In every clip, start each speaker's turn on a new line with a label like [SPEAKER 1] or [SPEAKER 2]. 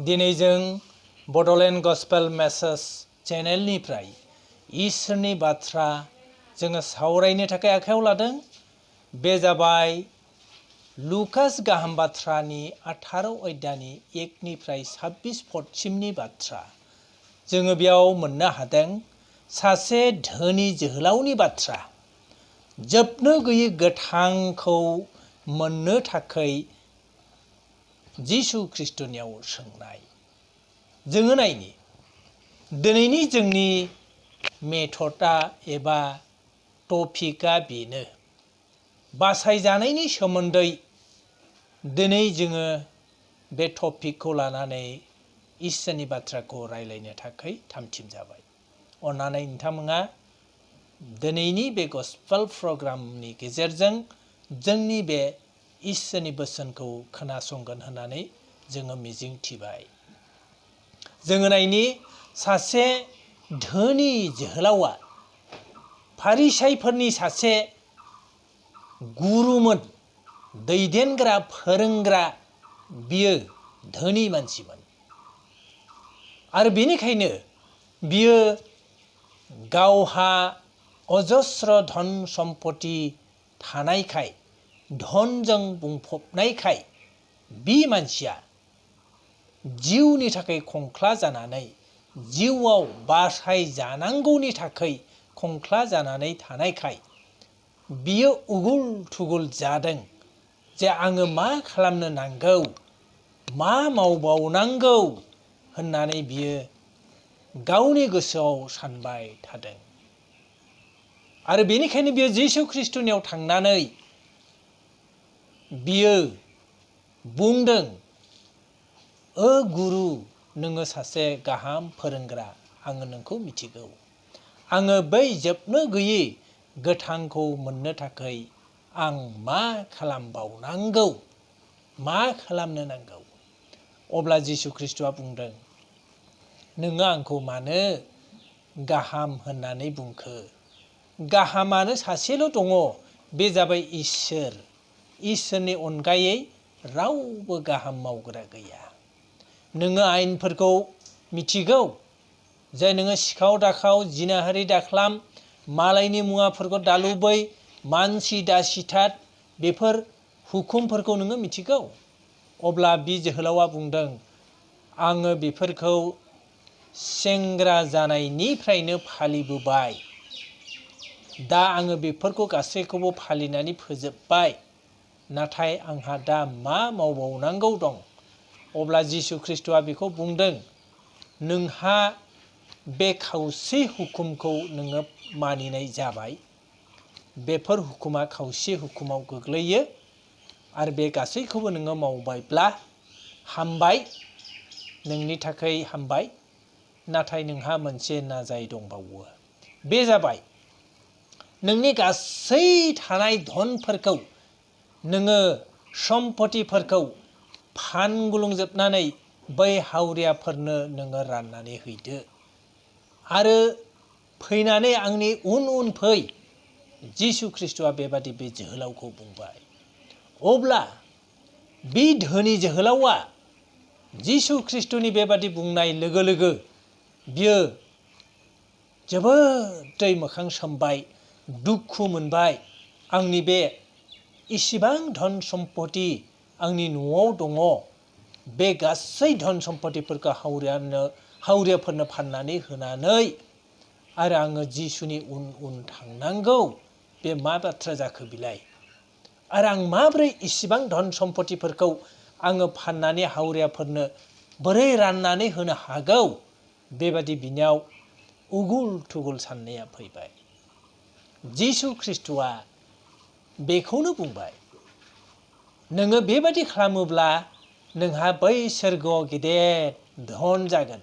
[SPEAKER 1] दिनै जों Bodoland gospel message चेनेलनिफ्राय इसोरनि बाथ्रा जोङो सावरायनो थाखाय आखायाव लादों। बे जाबाय लुकास गाहाम बाथ्रानि 18 अध्यायनि 1 निफ्राय 26 पदसिमनि बाथ्रा। जोङो बेयाव मोननो हादों सासे धोनि जोहोलावनि बाथ्रा। जोबनो गैयै गोथांखौ मोननो थाखाय जिसु ख्रिस्टनियाव सोंनाय। जोङो नायनि दिनैनि जोंनि मेथडआ एबा टपिकआ बेनो। बासायजानायनि सोमोन्दै दिनै जोङो बे टपिकखौ लानानै इसोरनि बाथ्राखौ रायलायनो थाखाय थामथिम जाबाय। अन्नानै नोंथांमोना दिनैनि बे गस्पेल प्रग्रामनि गेजेरजों जोंनि बे इसोरनि बोसोनखौ खोनासंगोन होननानै जोङो मिजिंथिबाय। जोङो नायनि सासे धोनि जोहोलावा फारिसाइफोरनि सासे गुरुमोन, दैदेनग्रा, फोरोंग्रा, बियो धोनि मानसिमोन। आरो बेनिखायनो बियो गावहा अजस्र धन सम्पति थानायखाय, धनजों बुंफबनायखाय बि मानसिया जिउनि थाखाय खंख्ला जानानै, जिउआव बासायजानांगौनि थाखाय खंख्ला जानानै थानायखाय बियो उगुल थुगुल जादों जे आङो मा खालामनो नांगौ, मा मावबावनांगौ होननानै बियो गावनि गोसोआव सानबाय थादों। आरो बेनिखायनो बियो जिसु ख्रिस्टनियाव थांनानै बियो बुंदों, ओ गुरु, नोङो सासे गाहाम फोरोंग्रा, आङो नोंखौ मिथिगौ। आङो बै जोबनो गैयै गोथांखौ मोननो थाखाय आं मा खालामबावनांगौ, मा खालामनो नांगौ? अब्ला जिसु ख्रिस्टआ बुंदों, नोङो आंखौ मानो गाहाम होननानै बुंखो? गाहामानो सासेल' दङ, बे जाबाय इसोर। इसोरनि अनगायै रावबो गाहाम मावग्रा गैया। नोङो आयेनफोरखौ मिथिगौ जे नोङो सिखाव दाखाव, जिनाहारि दाख्लाम, मालायनि मुवाफोरखौ दालुबै, मानसि दासिथार, बेफोर हुकुमफोरखौ नोङो मिथिगौ। अब्ला बि जोहोलावा बुंदों, आङो बेफोरखौ सेंग्रा जानायनिफ्रायनो फालिबोबाय। दा आङो बेफोरखौ गासैखौबो फालिनानै फोजोबबाय। नाथाय आंहा दा मा मावबावनांगौ दं? अब्ला जिसु ख्रिस्टआ बेखौ बुंदों, नोंहा बे खावसे हुकुमखौ नोङो मानिनाय जाबाय। बेफोर हुकुमा खावसे हुकुमाव गोग्लैयो। आरो बे गासैखौबो नोङो मावबायब्ला हामबाय, नोंनि थाखाय हामबाय। नाथाय नोंहा मोनसे नाजाय दंबावो। बे जाबाय नोंनि गासै थानाय धनफोरखौ, नोङो सम्पतिफोरखौ फानग्लुंजोबनानै बै हावरियाफोरनो नोङो राननानै हैदो। आरो फैनानै आंनि उन उन फै। जिसु ख्रिस्टआ बेबादि बे जोहोलावखौ बुंबाय। अब्ला बे धोनि जोहोलावा जिसु ख्रिस्टनि बेबादि बुंनाय लोगो लोगो बियो जोबोदै मोखां सोमबाय, दुखु मोनबाय। आंनि बे इसिबां धन सम्पति आंनि न'आव दङ, बे गासै धन सम्पतिफोरखौ हावरियाफोरनो फाननानै होनानै आरो आङो जिसुनि उन उन थांनांगौ, बे मा बाथ्रा जाखो बिलाय? आरो आं माब्रै इसिबां धन सम्पतिफोरखौ आङो फाननानै हावरियाफोरनो बोरै राननानै होनो हागौ? बेबादि बिनियाव उगुल थुगुल साननाया फैबाय। जिसु ख्रिस्टआ बेखौनो बुंबाय, नोङो बेबादि खालामोब्ला नोंहा बै सोरगोआव गेदेर धन जागोन।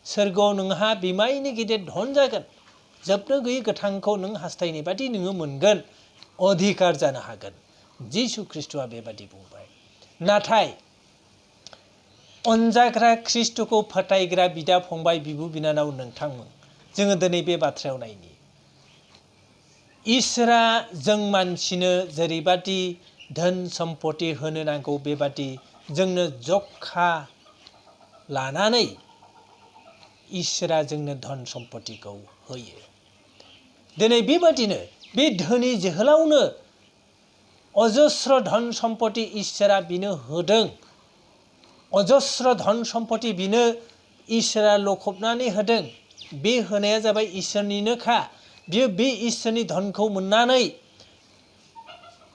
[SPEAKER 1] सोरगोआव नोंहा बिमायनि गेदेर धन जागोन। जोबनो गैयै गोथांखौ नों हास्थायनाय बादि नोङो मोनगोन, अधिकार जानो हागोन। जिसु ख्रिस्टआ बेबादि बुंबाय। नाथाय अनजाग्रा ख्रिस्टखौ फोथायग्रा बिदा फंबाय, बिब' बिनानाव, नोंथांमोन, जोङो दिनै बे बाथ्रायाव नायनि। इसोरा जों मानसिनो जेरैबादि धोन सम्पति होनो नांगौ, बेबादि जोंनो जखा लानानै इसोरा जोंनो धन सम्पतिखौ होयो। दिनै बेबादिनो बे धोनि जोहोलावनो अजस्र धन सम्पति इसोरा बिनो होदों। अजस्र धन सम्पति बिनो इसोरा लखबनानै होदों। बे होनाया जाबाय इसोरनिनोखा। बियो बे इसोरनि धनखौ मोननानै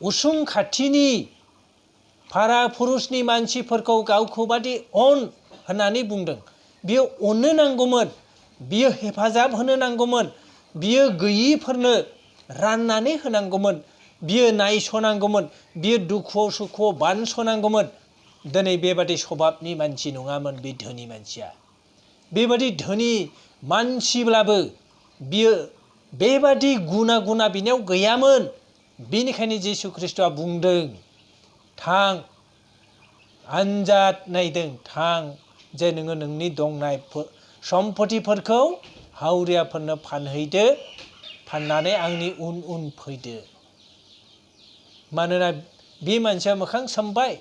[SPEAKER 1] उसुं खाथिनि भारा पुरुषनि मानसिफोरखौ गावखौ बादि अन होननानै बुंदों। बियो अननो नांगौमोन, बियो हेफाजाब होनो नांगौमोन, बियो गैयिफोरनो राननानै होनांगौमोन, बियो नायसनांगौमोन, बियो दुखुआव सुखुआव बानसनांगौमोन। दिनै बेबादि स्वभाबनि मानसि नङामोन बे धोनि मानसिया। बेबादि धोनि मानसिब्लाबो बियो बेबादि गुना बिनियाव गैयामोन। बेनिखायनो जिसु ख्रिस्टआ बुंदों, थां आनजाद नायदों, थां जे नोङो नोंनि दंनाय सम्पतिफोरखौ हावरियाफोरनो फानहैदो, फाननानै आंनि उन उन फैदो। मानोना बे मानसिया मोखां सोमबाय,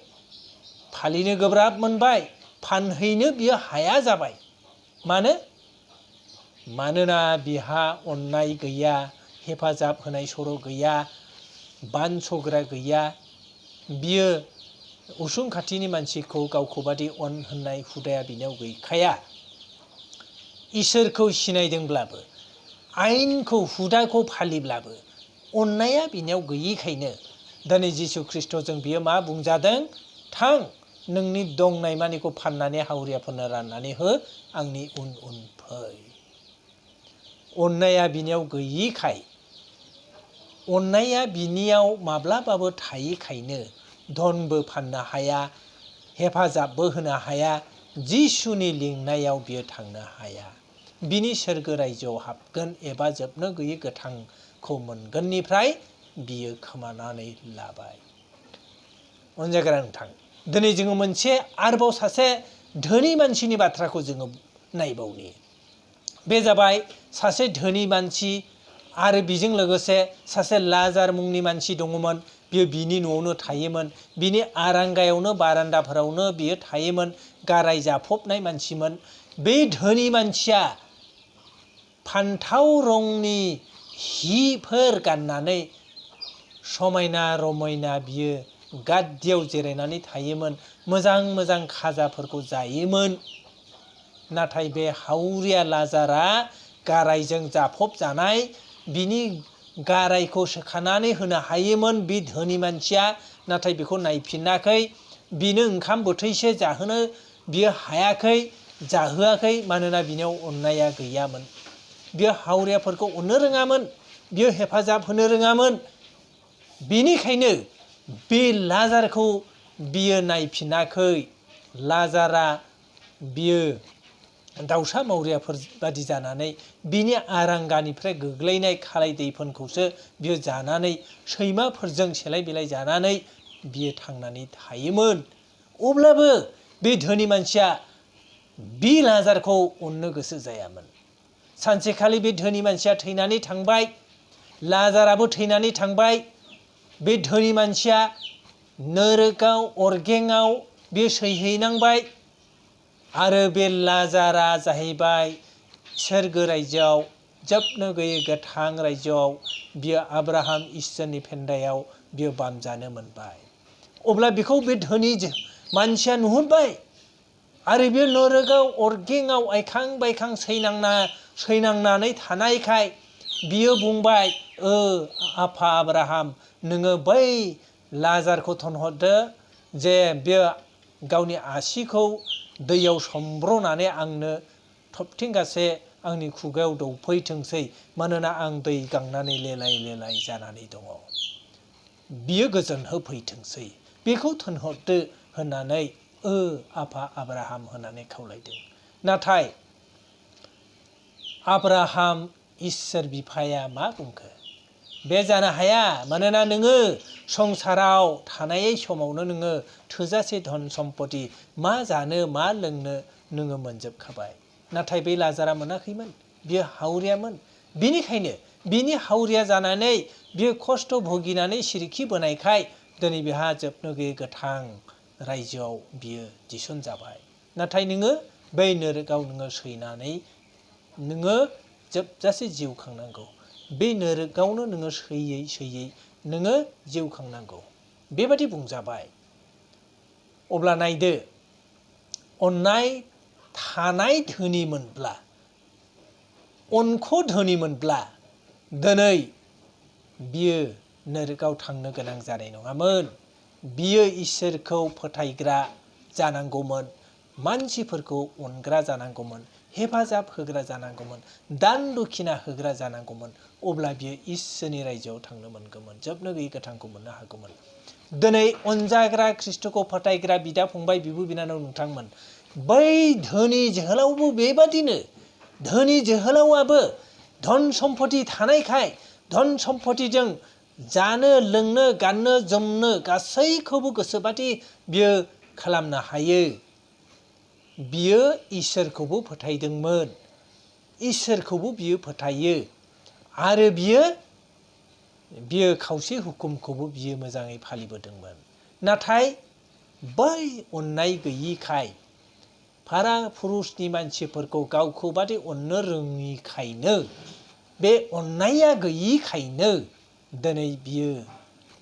[SPEAKER 1] फालिनो गोब्राब मोनबाय, फानहैनो बियो हाया जाबाय। मानोना बिहा अननाय गैया, हेफाजाब होनाय सर' गैया, बानसग्रा गैया। बियो उसुं खाथिनि मानसिखौ गावखौ बादि अन होननाय हुदाया बिनियाव गैखाया। इसोरखौ सिनायदोंब्लाबो, आयेनखौ हुदाखौ फालिब्लाबो अननाया बिनियाव गैयिखायनो दिनै जिसु ख्रिस्टजों बियो मा बुंजादों? थां नोंनि दंनाय मानिखौ फाननानै हावरियाफोरनो राननानै हो, आंनि उन उन फै। अननाया बिनियाव गैयिखाय, अननाया बिनियाव माब्लाबाबो थायिखायनो धनबो फाननो हाया, हेफाजाबबो होनो हाया, जिसुनि लिंनायाव बियो थांनो हाया। बिनि सोरगो रायजोआव हाबगोन एबा जोबनो गैयै गोथांखौ मोनगोननिफ्राय बियो खोमानानै लाबाय। अनजाग्रा नोंथां, दिनै जोङो मोनसे आरोबाव सासे धोनि मानसिनि बाथ्राखौ जोङो नायबावनि। बे जाबाय सासे धोनि मानसि आरो बेजों लोगोसे सासे लाजार मुंनि मानसि दङमोन। बियो बिनि न'आवनो थायोमोन, बिनि आरांगायावनो बारान्दाफोरावनो बियो थायोमोन। गाराय जाफबनाय मानसिमोन। बे धोनि मानसिया फान्थाव रंनि हिफोर गाननानै समायना रमायना बियो गाद्दियाव जिरायनानै थायोमोन। मोजां मोजां खाजाफोरखौ जायोमोन। नाथाय बे हावरिया लाजारा गारायजों जाफब जानाय, बिनि गारायखौ सोखानानै होनो हायोमोन बे धोनि मानसिया, नाथाय बेखौ नायफिनाखै। बिनो ओंखाम बोथिसे जाहोनो बियो हायाखै, जाहोआखै। मानोना बिनियाव अननाया गैयामोन। बियो हावरियाफोरखौ अननो रोङामोन, बियो हेफाजाब होनो रोङामोन। बेनिखायनो बे लाजारखौ बियो नायफिनाखै। लाजारा बियो दाउसा मावरियाफोर बादि जानानै बिनि आरांगानिफ्राय गोग्लैनाय खालाय दैफोनखौसो बियो जानानै, सैमाफोरजों सेलाय बेलाय जानानै बियो थांनानै थायोमोन। अब्लाबो बे धोनि मानसिया बे लाजारखौ अननो गोसो जायामोन। सानसेखालि बे धोनि मानसिया थैनानै थांबाय, लाजाराबो थैनानै थांबाय। बे धोनि मानसिया नोरकाव अरगेंआव बे सैहैनांबाय। आरो बे लाजारा जाहैबाय सोरगो रायजोआव, जोबनो गैयै गोथां रायजोआव बियो आब्राहाम इसोरनि फेन्दायाव बियो बामजानो मोनबाय। अब्ला बेखौ बे धोनि मानसिया नुहुरबाय। आरो बियो नोरकाव अरगेंआव आइखां बायखां सैनांनानै थानायखाय बियो बुंबाय, आफा आब्राहाम, नोङो बै लाजारखौ थोनहरदो, जे बियो गावनि आसिखौ दैयाव सोमब्रनानै आंनो थबथिंगासे आंनि खुगायाव दौफैथोंसै। मानोना आं दै गांनानै लेलाय लेलाय जानानै दङ। बियो गोजोन होफैथोंसै, बेखौ थोनहरदो होननानै आफा आब्राहाम होननानै खावलायदों। नाथाय आब्राहाम इसोर बिफाया मा बुंखो? बे जानो हाया। मानोना नोङो संसाराव थानाय समावनो नोङो थोजासे धन सम्पति मा जानो मा लोंनो नोङो मोनजोबखाबाय। नाथाय बे लाजारा मोनाखैमोन, बियो हावरियामोन। बेनिखायनो बिनि हावरिया जानानै बियो खस्थ' भुगिनानै सिरिखि बोनायखाय दिनै बिहा जोबनो गैयै गोथां रायजोआव बियो थिसनजाबाय। नाथाय नोङो बै नोरोगाव नोङो सैनानै नोङो जोबजासे जिउ खांनांगौ। बे नोरोगावनो नोङो सैयै सैयै नोङो जिउ खांनांगौ। बेबादि बुंजाबाय। अब्ला नायदो, अननाय थानाय धोनिमोनब्ला, अनख' धोनिमोनब्ला दिनै बियो नोरोगाव थांनो गोनां जानाय नङामोन। बियो इसोरखौ फोथायग्रा जानांगौमोन, मानसिफोरखौ अनग्रा जानांगौमोन, हेफाजाब होग्रा जानांगौमोन, दान दक्षिणा होग्रा जानांगौमोन। अब्ला बियो इसोरनि रायजोआव थांनो मोनगौमोन, जोबनो गैयै गोथांखौ मोननो हागौमोन। दिनै अनजाग्रा ख्रिस्ट'खौ फोथायग्रा बिदा फंबाय, बिब' बिनानाव नोंथांमोन, बै धोनि जोहोलावबो बेबादिनो। धोनि जोहोलावाबो धन सम्पति थानायखाय, धन सम्पतिजों जानो लोंनो गाननो जोमनो गासैखौबो गोसोबादि बियो खालामनो हायो। बियो इसोरखौबो फोथायदोंमोन, इसोरखौबो बियो फोथायो, आरो बियो खावसे हुकुमखौबो बियो मोजाङै फालिबोदोंमोन। नाथाय बै अननाय गैयिखाय, फारा पुरुषनि मानसिफोरखौ गावखौ बादि अननो रोङिखायनो, बे अननाया गैयिखायनो दिनै बियो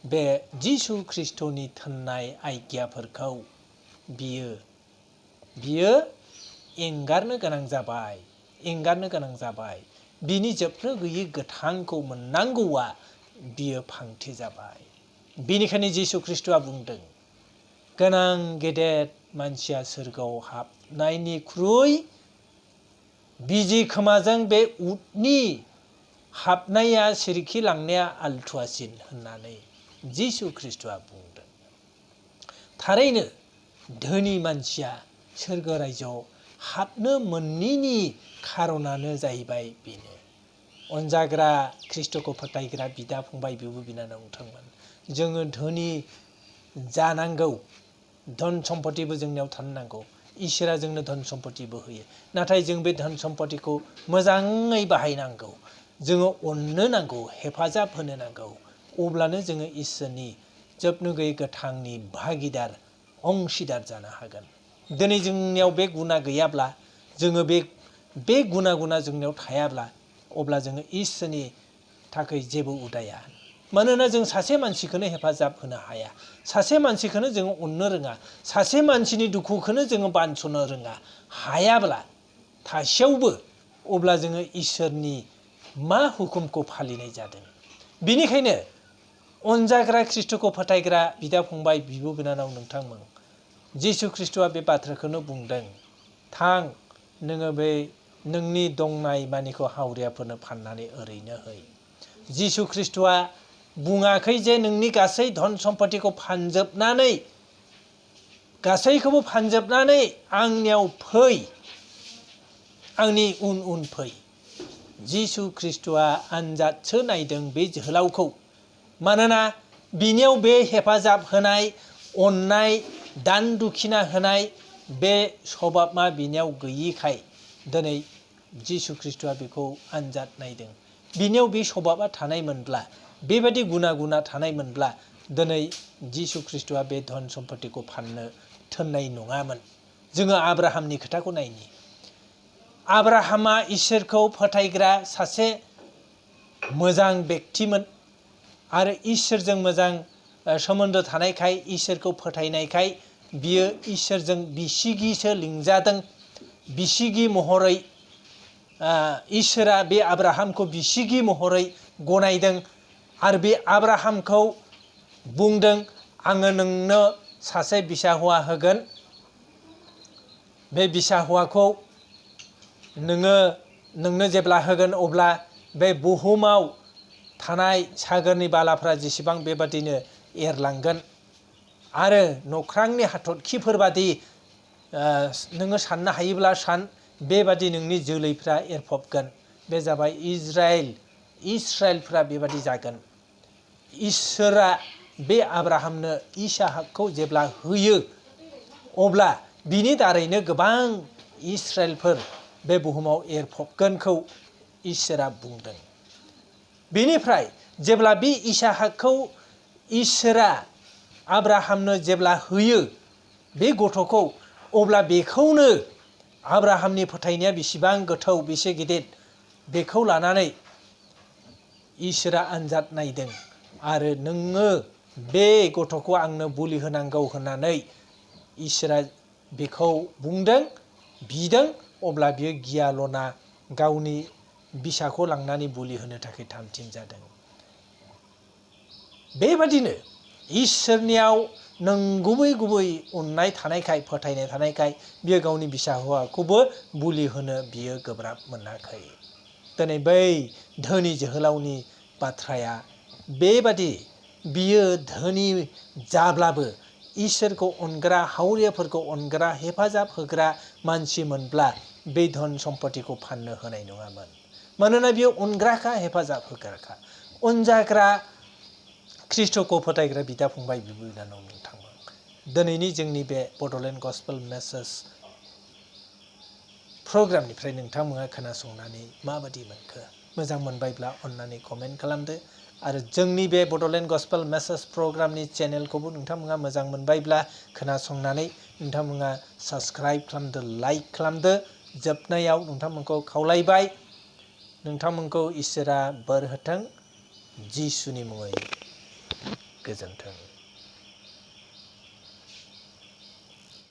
[SPEAKER 1] बे जिसु ख्रिस्ट'नि थोननाय आज्ञाफोरखौ बियो एंगारनो गोनां जाबाय, एंगारनो गोनां जाबाय। बिनि जोबनो गैयै गोथांखौ मोननांगौआ बियो फांथे जाबाय। बेनिखायनो जिसु ख्रिस्ट'आ बुंदों, गोनां गेदेर मानसिया सोरगोआव हाबनायनिख्रुइ बिजि खोमाजों बे उटनि हाबनाया, सिरखि लांनाया आलथुआसिन होननानै जिसु ख्रिस्ट'आ बुंदों। थारैनो धोनि मानसिया सोरगो रायजोआव हाबनो मोनैनि खारनानो जाहैबाय बेनो। अनजाग्रा ख्रिस्ट'खौ फोथायग्रा बिदा फंबाय, बिब' बिनानाव नोंथांमोन, जोङो धोनि जानांगौ, धन सम्पतिबो जोंनियाव थानो नांगौ। इसोरा जोंनो धन सम्पतिबो होयो, नाथाय जों बे धन सम्पतिखौ मोजाङै बाहायनांगौ। जोङो अननो नांगौ, हेफाजाब होनो नांगौ। अब्लानो जोङो इसोरनि जोबनो गैयै गोथांनि भागिदार, अंशिदार जानो हागोन। दिनै जोंनियाव बे गुना गैयाब्ला, जोङो बे गुना जोंनियाव थायाब्ला, अब्ला जोङो इसोरनि थाखाय जेबो उदाया। मानोना जों सासे मानसिखौनो हेफाजाब होनो हाया, सासे मानसिखौनो जोङो अननो रोङा, सासे मानसिनि दुखुखौनो जोङो बानस'नो रोङा। हायाब्ला थासेयावबो, अब्ला जोङो इसोरनि मा हुकुमखौ फालिनाय जादों? बेनिखायनो अनजाग्रा ख्रिस्ट'खौ फोथायग्रा बिदा फंबाय, बिब' बिनानाव नोंथांमोन, जिसु ख्रिस्ट'आ बे बाथ्राखौनो बुंदों, थां नोङो बे नोंनि दंनाय मानिखौ हावरियाफोरनो फाननानै ओरैनो है। जिसु ख्रिस्ट'आ बुङाखै जे नोंनि गासै धन सम्पतिखौ फानजोबनानै, गासैखौबो फानजोबनानै आंनियाव फै, आंनि उन उन फै। जिसु ख्रिस्ट'आ आनजादसो नायदों बे जोहोलावखौ। मानोना बिनियाव बे हेफाजाब होनाय, अननाय, दान दक्षिणा होनाय बे सभाबा बिनियाव गैयिखाय दिनै जिसु ख्रिस्ट'आ बेखौ आनजाद नायदों। बिनियाव बे सभाबा थानायमोनब्ला, बेबायदि गुना थानायमोनब्ला, दिनै जिसु ख्रिस्ट'आ बे धन सम्पतिखौ फाननो थोननाय नङामोन। जोङो आब्राहामनि खोथाखौ नायनि। आब्राहामा इसोरखौ फोथायग्रा सासे मोजां बेक्तिमोन, आरो इसोरजों मोजां सोमोन्दो थानायखाय, इसोरखौ फोथायनायखाय बियो इसोरजों बिसिगिसो लिंजादों। बिसिगि महरै इसोरा बे आब्राहामखौ बिसिगि महरै गनायदों, आरो बे आब्राहामखौ बुंदों, आङो नोंनो सासे बिसा हौवा होगोन। बे बिसा हौवाखौ नोंनो जेब्ला होगोन, अब्ला बे बुहुमाव थानाय सागोरनि बालाफ्रा जेसेबां बेबादिनो एरलांगोन, आरो नख्रांनि हाथरखिफोर बादि नोङो साननो हायोब्ला सान, बेबादि नोंनि जोलैफ्रा एरफबगोन। बे जाबाय इस्राएलफ्रा बेबादि जागोन। इसोरा बे आब्राहामनो इसहाकखौ जेब्ला होयो, अब्ला बिनि दारैनो गोबां इस्राएलफोर बे बुहुमाव एरफबगोनखौ इसोरा बुंदों। बेनिफ्राय जेब्ला बे इसहाकखौ इसोरा आब्राहामनो जेब्ला होयो बे गथ'खौ, अब्ला बेखौनो आब्राहामनि फोथायनाया बेसेबां गोथौ बेसे गिदिर बेखौ लानानै इसोरा आनजाद नायदों आरो नोङो बे गथ'खौ आंनो बुलि होनांगौ होननानै इसोरा बेखौ बुंदों बिदों अब्ला बियो गियालना गावनि बिसाखौ लांनानै बुलि होनो थाखाय थामथिम जादों। बेबादिनो इसोरनियाव नंगुबै अननाय थानायखाय फोथायनाय थानायखाय बियो गावनि बिसा हौवाखौबो बुलि होनो बियो गोब्राब मोनाखै। दिनै बै धोनि जोहोलावनि बाथ्राया बेबादि बियो धोनि जाब्लाबो इसोरखौ अनग्रा हावरियाफोरखौ अनग्रा हेफाजाब होग्रा मानसिमोनब्ला बे धन सम्पतिखौ फाननो होनाय नङामोन। मानोना बियो अनग्राखा हेफाजाब होग्राखा अनजाग्रा ख्रिस्ट'खौ फोथायग्रा बिदा फंबाय बिब' बिनानाव नोंथांमोन। दिनैनि जोंनि बे बड'लेण्ड गस्पेल मेसेज प्रग्रामनिफ्राय नोंथांमोना खोनासंनानै माबादि मोनखो? मोजां मोनबायब्ला अन्नानै कमेन्ट खालामदो आरो जोंनि बे बड'लेण्ड गस्पेल मेसेज प्रग्रामनि चेनेलखौबो नोंथांमोना मोजां मोनबायब्ला खोनासंनानै नोंथांमोना साबस्क्राइब खालामदो लाइक खालामदो। जोबनायाव नोंथांमोनखौ खावलायबाय नोंथांमोनखौ इसोरा बोर होथों जिसुनि मुङै गोजोन्थों।